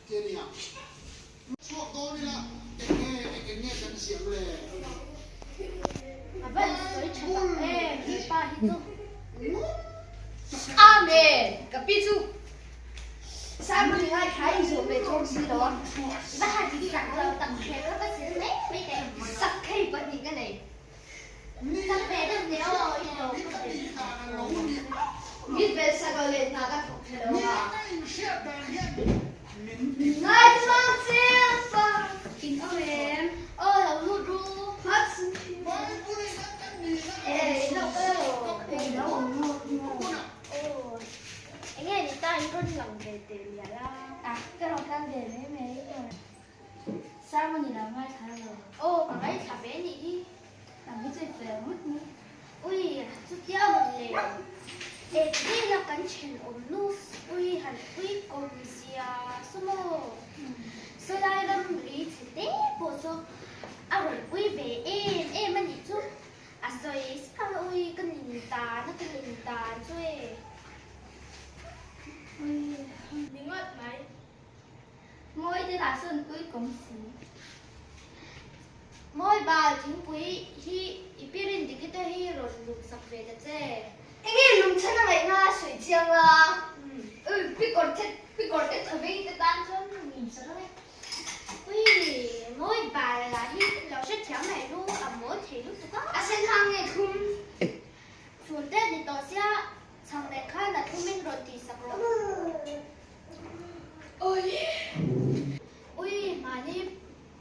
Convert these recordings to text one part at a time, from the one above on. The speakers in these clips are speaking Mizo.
Ti a nia. Chhuak dawn ila eng nge eng eng nge kan ziah le? A van sawi tha tak em he pa hi chu. Amen! Ka pi chu Simon i ngai thla i zawh ve thawng si lo a. Va han sak lo tak hre kha ka sil mai mai teh. Sak thei pahnih ka nei. Sak ve deuh teh aw i hlawm ka ve. Mit bel sak lo leh hna ka thawk tha lo a. Ngaithla chiang pa. In awm em? Aw lo lut ru. Eh, lo kal lo. Eng lo awm lut maw? Aw, enge ni ta in rawn lang ve teh mial a. A, ka rawn kal ve mai mai. Sermon i lo ngaithla lo. Aw, ka ngaithla ve nih hi. Ka mi chu i fel ngawt mai. Ui, chutia rawn le. Eng vela kan thenawm nu ui han ui kawm zia saw maw? Sawlai ramri chhe te pawh chu a rawn ui ve em em a nih chu. A sawi sak a, ui ka nin tan a, ka nin tan chu e. Ui, ni ngawt mai. Mawi te lah sawn ui kawm si. Mawi bal thingpui hi i pirin dikite hi rawn lum sak ve ta che. Enge lungchhan a ngaihna a sawi chiang la? Ui pikawr te pikawr te tha vei te tan chuan lum sak ang e. Ui mawi bal lah hi lo hrethiam mai lu a mawl thei lutuk a. A sen hang nge thlum? Chhun te ni tawh sia chhang leh khan a thlumin rawn tih sak rawh. Ui mahni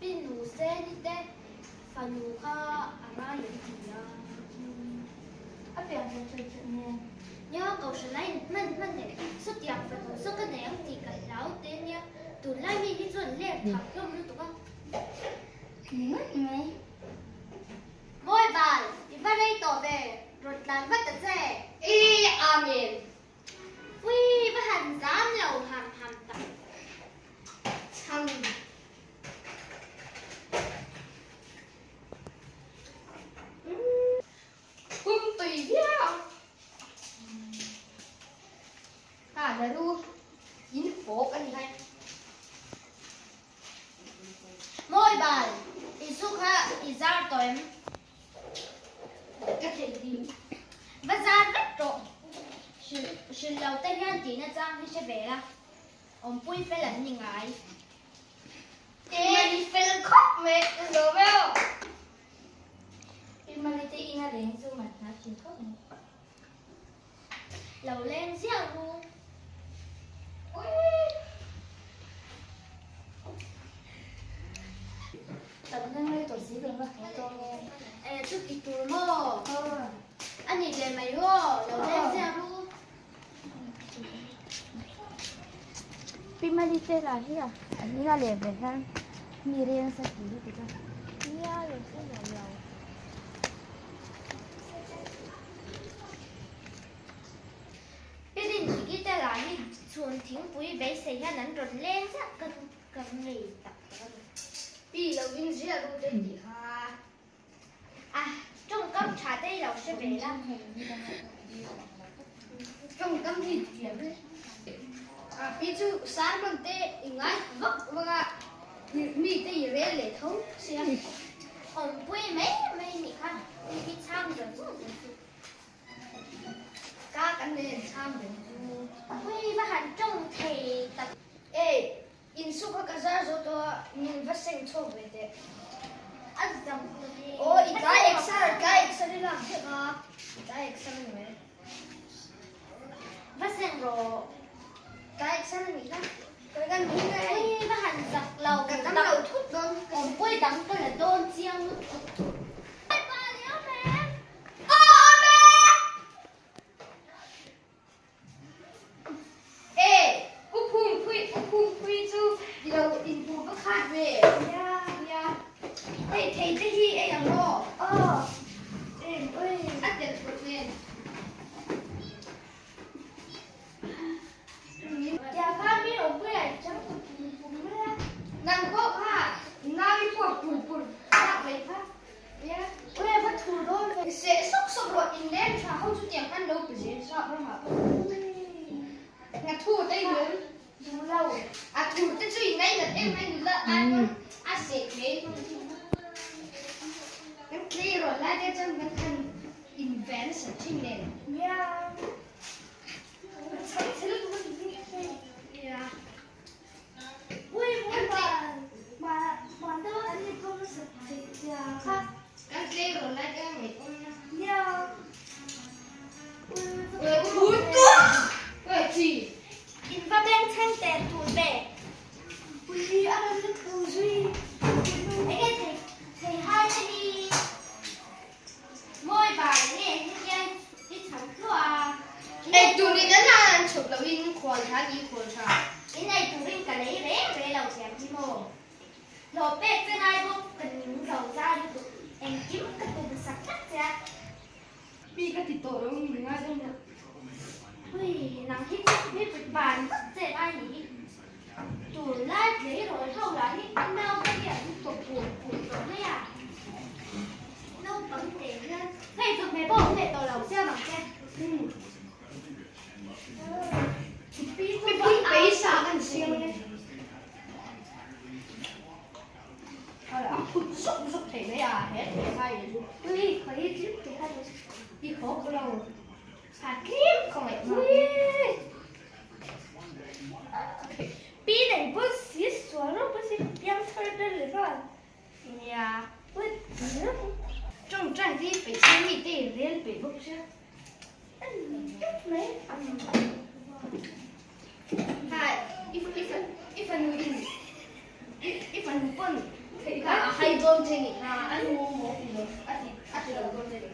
pi nu se ni te fanu kha a rai an ti a. A pian ve thei thei nge? Nia kohhran a in hman hman leh sawtiang fanu saw ka nei ang tih ka hlau te nia tunlai mi hi chuan ler thak hlawm lutuk a. Ni ngawt mai. Mawi bal, i va rei tawh ve, rawn tlan vat ta che. I Amen. Ui, va han zam lo ham ham tak. Chhang. Kum tui viau. Ha, la ru. In fawk a ni hai. Mawi bal, i zu kha i zar tawh em? Ka thei ding. Va zar vek tawh. Hrilh lo te hian tihna chang hi hre ve la. Awmpui fel an ni ngai. Te ni fel khawp mai ka zawm eo. I mali te ina leng chu man hna thin khawp mai. Lo leng ziah ru. Kan leng rei tawh si kan va haw dawn e. E chu ti tur maw? A ni ve mai aw, lo leng ziah ru. Pi Mali te lah hi a an ina leh ve hian mi reng sa ti lutuk a. Nia lo hre nuam lo. Pirin Diki te lah hi chhun thingpui beisei hian an rawn leng zat ka ka ngei tak tak a ni. Pi lo in ziah ru te tih kha. A tawngkam tha te i lo hre ve la. Tawngkam hi thiam e. A pi chu sermon te i ngai vak vak a, mi te i rel leh tho sia. Awmpui mai mai nih kha mi hi chhang zawng zawng zawng chu. Ka kan nei an chhang reng chu. Ui va han tawng thei tak. Ei, insuk kha ka zar zo tawh a, min va seng chhuak ve teh. A zam ta ve. Aw, i tlai exer, tlai exer i lak hlek a, i tlai exer a ni mai. Va seng rawh. Tlai exer a nih kha. Kan hming a hei. Ui va han zak lo. Ka tam lo thut dawn. Awmpui dang ka la dawn chiang lutuk. Pa liam em? Aw awm e! E, u phungpui, u phungpui chu i lo inpu va khat ve. Nia, nia. Hei thei te hi ei ang maw? Aw. Ui, a telh pawh nen. Nang pawh kha nau i puak pur pur lak mai kha. Seh sawk sawk rawh in leng tha ho chu tiang khan lo pe zel sap ramah pawh. Nga thu te i lung. A thur te chu i ngai. thin nen. Nia. Chhang chhe lutuk a ni hi. Nia. Ui ui ma ma ma an ni pawh nasa thei sia kha. Kan tleirawl lai te a ngaihawm na. Nia. Ui Ui ui ui chi. In va beng chheng teh tur ve. Ui a rawn lut lo zui. Enge thei thei hai te hi. Mawi bai nge hetiang i chhang tluah a. Ei turin an han an chhawp loin khual tha ni khual tha. In ei turin ka lei reng reng lo thiam hi maw? Hlawh pek che ngai bawk ka ning zo zai lutuk engkim ka tum sak tlat che a. Pi ka ti tawh lo min ngai dawn lo. Hui nang hi chu mi put ban vak che ngai ni hi. Tunlai tleirawl ho lah hi a naute hi an tawp pur pur tawh mai a. Naupang te hian hei chawhmeh pawh awm leh tawh lo siam ang che. Pi paisa kan siam e. A phut zuk zuk thei mai a he thei hai chu. Ui khawi tlem te kha ni. I khawk lo. A tlem khawngaih ma. Ui. Pi nei pawn si sual rawh pawn si piang thar ber leh nghal. Nia. Tawngtai hi peihchhe mi te in rel peih bawk sia. Mai. Ha i i fanu in i fanu pawn kha a hai dawn che ni kha a nu maw ti lo a ti a ti lo dawn che ni.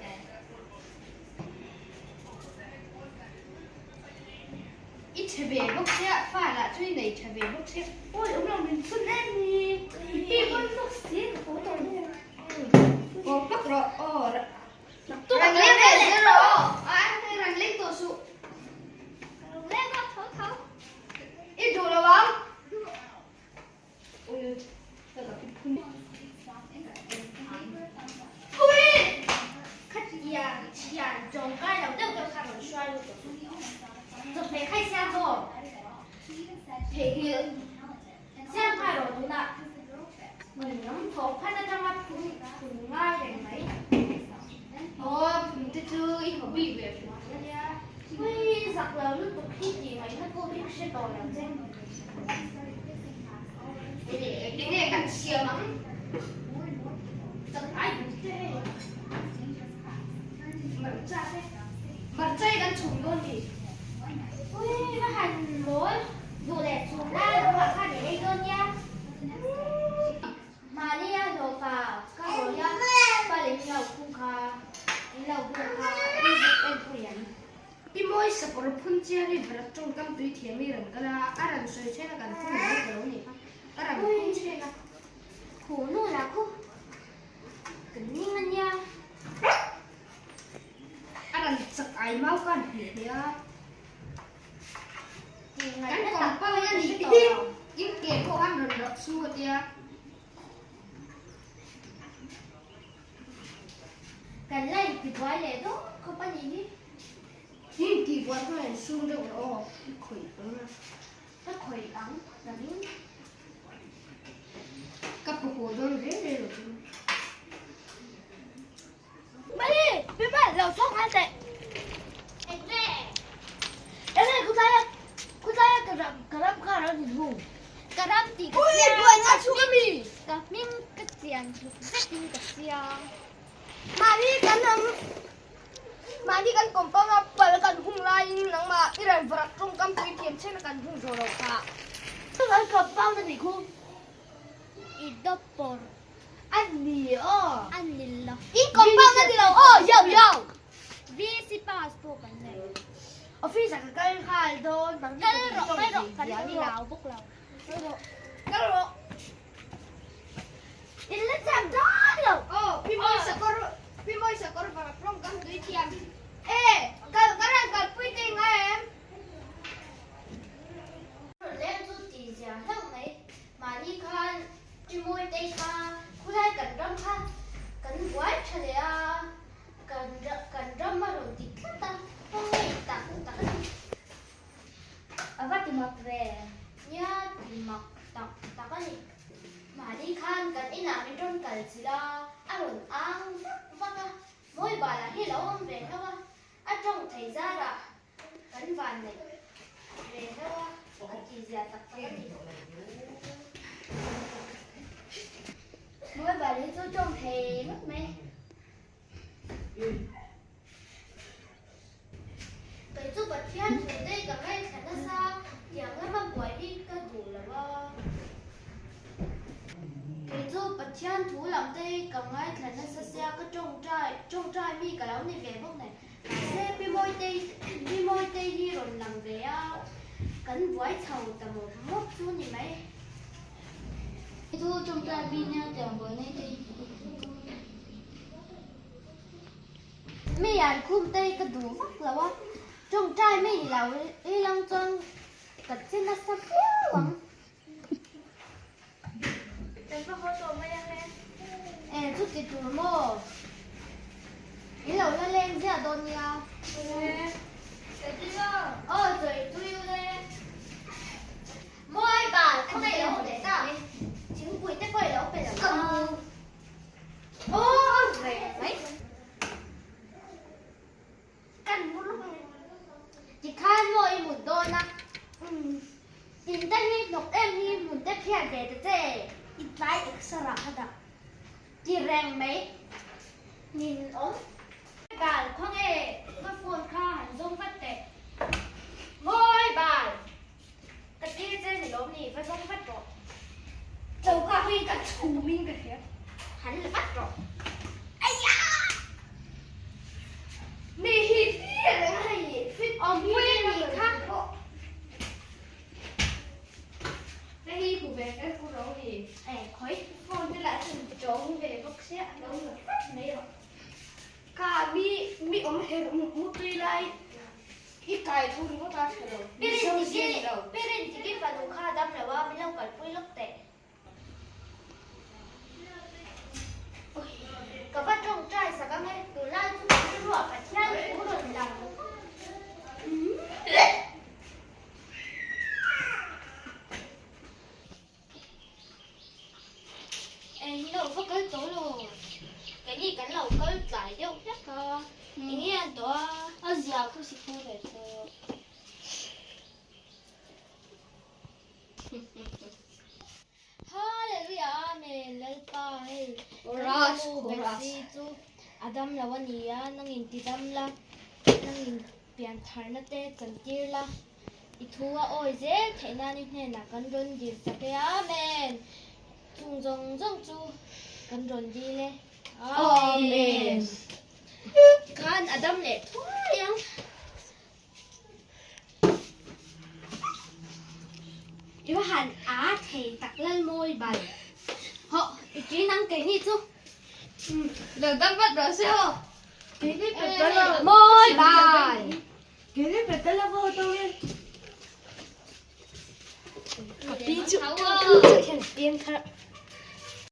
I chhe ve bawk sia, fa lah chu i nei tha ve bawk sia. Awi awm lo min chhun em ni? I pi pawn bawk si ka haw tawh mai ang. Haw pak rawh aw rang leng leh zel rawh aw a rang leng tawh suh. Rang leng a tho tho. I duh lo ang. Ui ka ka pi phun. Ui khatiang thian tawngkai lo deuh deuh kha rawn hruai lut tawh chawhmeh khai siam maw theihnghilh siam nghal rawh tunah hmun lam thawh phat atanga phun phun ngai reng mai. Aw phun te chu i hobby ve hrim a nia. Ui zak lo lutuk hi tih ngaihna pawh hi ka hre tawh lo che. Enge kan siam ang? Chak ai duh te hei. Marcha te. Marcha hi kan chhum dawn ni. Ui va han mawl duh leh chhum la lamah khan i ei dawn nia. Mahni a hlawhfa ka hawi a, pa leh in lo khung kha, in lo bung kha i zuk en pui ang. Pi Mawi sakawr phun chiar hi Bharat tawngkam tui thiam i rawn kal a, a rawn sawi chhen a kan phun lo ka lo ni kha, a rawn phun chhen a. Khu nu lah khu kan ning a nia. A rawn chak ai mau khan hmuh hle a. Kan compound a ni hi in ke pawh khan rawn rawh chu a tia. Kan la intibuai leh dawn khawp a nih hi. I intibuai hma in sum deuh rawh aw, i khawih ang a. Ka khawih ang ka ring. Ka paw haw dawn reng reng lo chu. Mali, Pima, lo thawk nghal teh. Enge? Enge khawtlaia khawtlaia ka ram ka ram kha alo ni hu. Ka ram tih ka Ui, buai nga chhung ami. Ka hming ka chian tluk zetin ka chiang. Mahni kan am mahni kan compound a pal kan hung laiin nangmah i rawn varak tawngkam pui thiam chen a kan hung zawh lo kha. Kan compound a nih khu. I dawp pawr. A ni aw. A ni lo. In compound a ni lo aw yo yo. VC pass pawh kan nei. Office ah ka kal nghal dawn bang Kal rawh kal rawh kan hlau bawk lo. Kal rawh kal rawh. In la chak dawn lo. Aw Pi Mawi sakawr Pi Mawi sakawr varak rawng kan tui thiam. E kal ka rawn kalpui te ngai em. Leng chu tih zia hlauh mai. Mahni khan Ṭimawi te kha khulai kan ram kha kan buai ṭha leh a, kan kan ram a rawn ti tlat a, ka ngei tak tak a ni. A va ti mak ve, nia ti mak tak tak a ni. Mahni khan kan inah min rawn kal chilh a, a rawn ang vak vak a, mawi balah hi a lo awm ve hlauh a. A tawng thei zarah kan van neih ve hlauh a, a tihzia tak tak a ni. Mobile hi chu tawng thei ngawt mai. Kei chu Pathian thu te ka ngaithla nasa, tiang lama buai hi ka duh lo a. Kei chu Pathian thu lam te hi ka ngaithla nasa sia ka tawngtai tawngtai mi ka lo ni ve bawk nen. Mahse Pi Mawitei Pi Mawitei hi rawn lang ve a, kan buai chho ta mawp mawp chu ni mai. Kei chu tawngtai mi nia tiang buai nei te hi. Mi an khum te hi ka duh vak lo a, tawngtai mi ni lo i lang chuan ka che nasa viau ang. Kan va haw tawh mai ang e. E chuti tur maw? In lo la leng ziah dawn nia. E, ka ti lo. Aw sawi tui u le. Mawi bal khawngaih lo leh ta. Thingpui te pawh i lo pe lo a. Tikhan maw i mut dawn a? Tin te hi hnawk em hi hmun te phiat ve ta che. I tlai exer ah ka dah ti reng mai. Nin awm. Bal khawnge ka phone kha han zawng vat teh. Mawi bal. Ka tir che ni lawm ni, va zawng vat rawh. Choka hi ka chhum in ka hria. Han la vat rawh. Aiya! Mi hi tir reng a hei fit Awm pui a ni kha. Hei hi hmu ve ka ku ro hi. E khawi. Phone te lah chuan chawng ve bawk sia a lo la vat mai rawh. Ka mi mi awm her mutui lai. I kai thu ringawt a tha lo. Pirin tiki Pirin tiki fanu kha dam lo a, min lo kalpui lawk teh. Ka va tawngtai sak ang e, tunlai chu ka rilruah Pathian thu rawn lang. Eng lo va kal tawh lo, keini kan lo kal tlai deuh hlek a, eng nge an tawh a? A zia khu si khu ve tawh. Hallelujah Amen Lalpa hei kan nu Bethsy chu a dam lo a ni a, nangin ti dam la, nangin piantharna te chantir la. I thu a awi zel theih nan i hnenah kan rawn dil chak e. Amen! Chung zawng zawng chu kan rawn dil e. Amen! Khan a dam leh thuai ang. I va han a thei tak lal mawi bal. Hawh, i ṭin ang keini chu. Lo dam vat rawh se aw. Mawi bal! Ka pi chu ka pi chu hian a piang thar.